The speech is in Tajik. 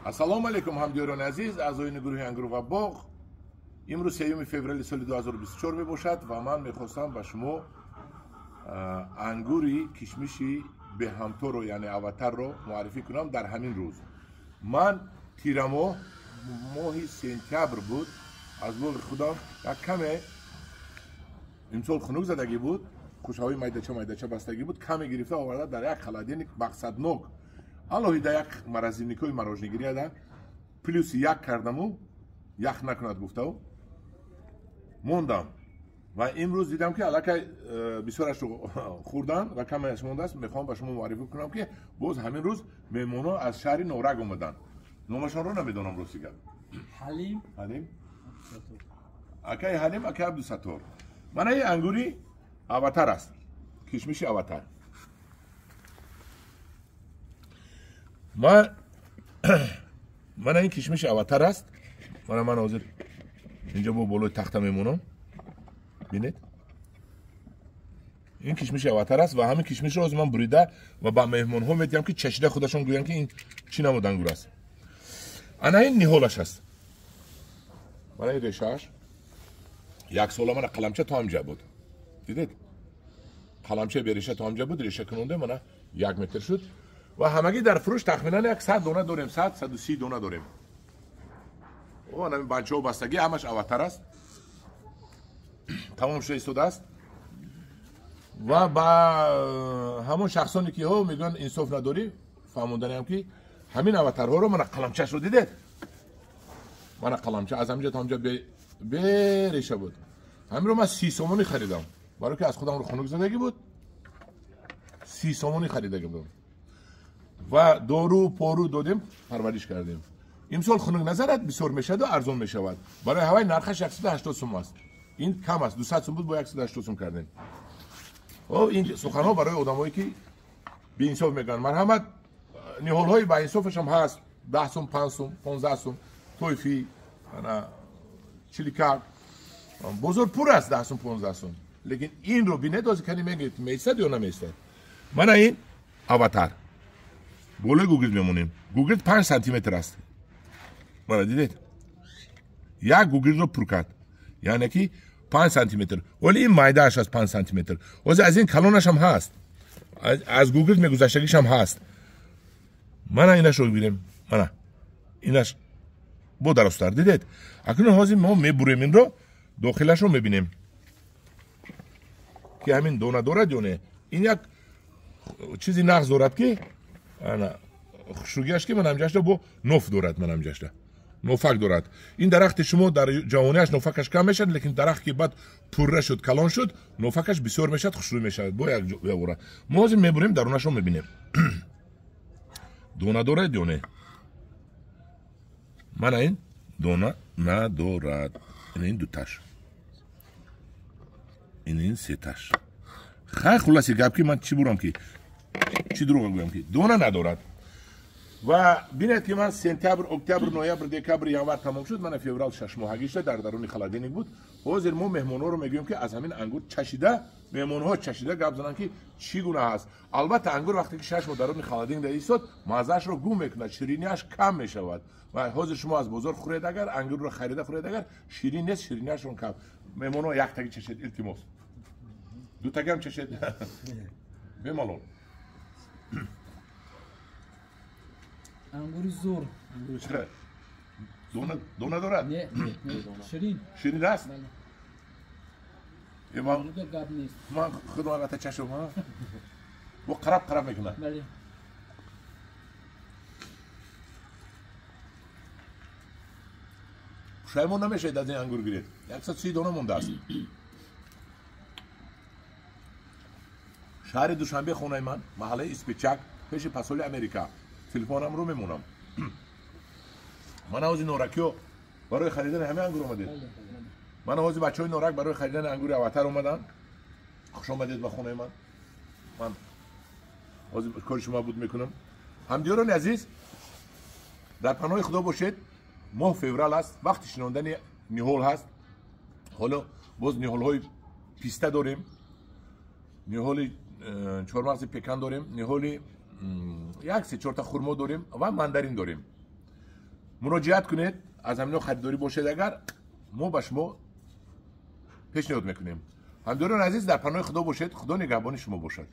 Ассалому алайкум ҳамдиёрони азиз, аъзоёни гурӯҳи Ангур ва боғ. Имрӯз 3 феврали соли 2024 мебошад ва ман мехостам ба шумо ангури кишмиши беҳамторо, яъне аватарро муаррифӣ кунам дар ҳамин рӯз. Ман тирамоҳ, моҳи сентябр буд, аз боғи худам як каме имсол хунук задагӣ буд, хушҳои майдача майдача бастагӣ буд, каме гирифта оварда дар як холодильник мақсаднок алоҳида як морозильникҳои мороженигирияда плюс як кардаму ях накунад гуфтау мондам ва имрӯз дидам ки аллакай бисёрашро хӯрдан ва камеаш мондааст. Мехоҳам ба шумо муаррифӣ кунам ки боз ҳамин рӯз меҳмонҳо аз шаҳри Норак омаданд. Номашонро намедонам рости гап. Ҳалим. Ҳалим. Акаи Ҳалим, акаи Абдусаттор. Мана ин ангури аватар аст, кишмиши аватар. Мана ин кишмиши аватар аст. Мана ман ҳозир инҷо бо болои тахта мемонам. Бинед, ин кишмиши аватар аст ва ҳамин кишмишро ҳозир ман бурида ва ба меҳмонҳо медиҳам ки чашида худашон гӯянд ки ин чӣ намуд ангур аст. Ана ин ниҳолаш аст. Мана ин решааш як сола мана қаламча то ҳамҷа буд. Дидед? Қаламча береша то ҳамҷа буд, реша кунонде мана 1 метр шуд ва ҳамагӣ дар фурӯш тахминан 100 дона дорем, 100-130 дона дорем. О, ана банчаҳо бастагӣ, ҳамаш аватар аст. Тамом шуда истодааст ва ба ҳамон шахсоне ки ҳо мегӯянд инсоф надорӣ, фаҳмонданиам ки ҳамин аватарҳоро мана қаламчашро дидед? Мана қаламча аз ҳаминҷо то ҳаминҷо береша буд. Ҳаминро ман 30 сомонӣ харидам, барои ки аз худамро хунук задагӣ буд. 30 сомонӣ харидагӣ будам ва дору пору додем, парвариш кардем. Имсол хунук назарад бисёр мешавад ва арзон мешавад. Барои ҳавай нархаш 180 сум аст. Ин кам аст, 200 сум буд, бо 180 сум кардем. О, ин суханҳо барои одамое ки беинсоф мегӯянд. Марҳамат, ниҳолҳои баинсофаш ҳам ҳаст, 10 сум, 5 сум, 15 сум, тойфӣ, ана чиликак. Бозор пур аст 10 сум, 15 сум. Лекин инро бинед, ҳозир кани мегӯед меистад ё намеистад. Мана ин аватар. Болои гугирд мемонем. Гугирд 5 сантиметр аст. Мана дидед? Як гугирдро пур кард. Яъне ки 5 сантиметр. Вале ин майдааш аст 5 сантиметр. Ҳозир аз ин калонаш ҳам ҳаст. Аз гугирд мегузаштагиш ҳам ҳаст. Мана инашро бибинем. Мана инаш бо дарозтар, дидед? Акнун ҳозир мо мебурем инро, дохилашро мебинем ки ҳамин дона дорад ё не. Ин як чизи нағз дорад ки ана хушрӯгиаш ки ман ҳамҷашта бо ноф дорад, ман ҳамҷашта нофак дорад. Ин дарахти шумо дар ҷавониаш нофакаш кам мешавад, лекин дарахт ки баъд пурра шуд, калон шуд, нофакаш бисёр мешавад, хушрӯй мешавад. Бо як бора мо ҳозир мебурем, дарунашро мебинем. Дона дорад ё не? Мана ин дона надорад. Ин дуташ, ин сеташ. Хай, хулоси гап ки ман чӣ бурам ки чӣ дурӯға гӯям ки дона надорад. Ва бинед ки ман сентябр, октябр, ноябр, декабр, январ тамом шуд, мана феврал 6 моҳагӣ шуда дар даруни холодильник буд. Ҳозир мо меҳмонҳоро мегӯем ки аз ҳамин ангур чашида, меҳмонҳо чашида гап зананд ки чӣ гуна ҳаст. Албатта ангур вақте ки 6 моҳ даруни холодильник истод, маззаашро гум мекунад, шириниаш кам мешавад. Ва ҳозир шумо аз бозор хӯред агар, ангурро харида хӯред агар, ширин нест, шириниашон кам. Меҳмонҳо яктагӣ чашед, илтимос. Дутагӣ ҳам чашед. Бемалол. Ангури зур. Чира? Дона дорад? Не, не, ширин. Ширин аст? Бале. Ман гап нест. Ман худам албатта чашм, ҳа? Бо қараб қараб мекунад. Бале. Пушаймон намешавед аз ин ангур гиред. 130 дона мондааст. Шаҳри Душанбе хонаи ман, маҳаллаи Испичак, пеши пасоли Америка. Телефонамро мемонам. Ман ҳозир норакиё барои харидани ҳамин ангур омадед. Ман ҳозир бачаҳои Норак барои харидани ангури аватар омаданд. Хуш омадед ба хонаи ман. Ман ҳозир кори шумо буд мекунам. Ҳамдиёрони азиз, дар паноҳи Худо бошед. Моҳ феврал аст, вақти шинондани ниҳол ҳаст. Ҳоло боз ниҳолҳои писта дорем, ниҳоли чормағзи пекан дорем, ниҳоли як се чорта хурмо дорем ва мандарин дорем. Муроҷиат кунед, аз ҳамино харидорӣ бошед, агар мо ба шумо пешниҳод мекунем. Ҳамдиёрони азиз, дар паноҳи Худо бошед, Худо нигаҳбони шумо бошад.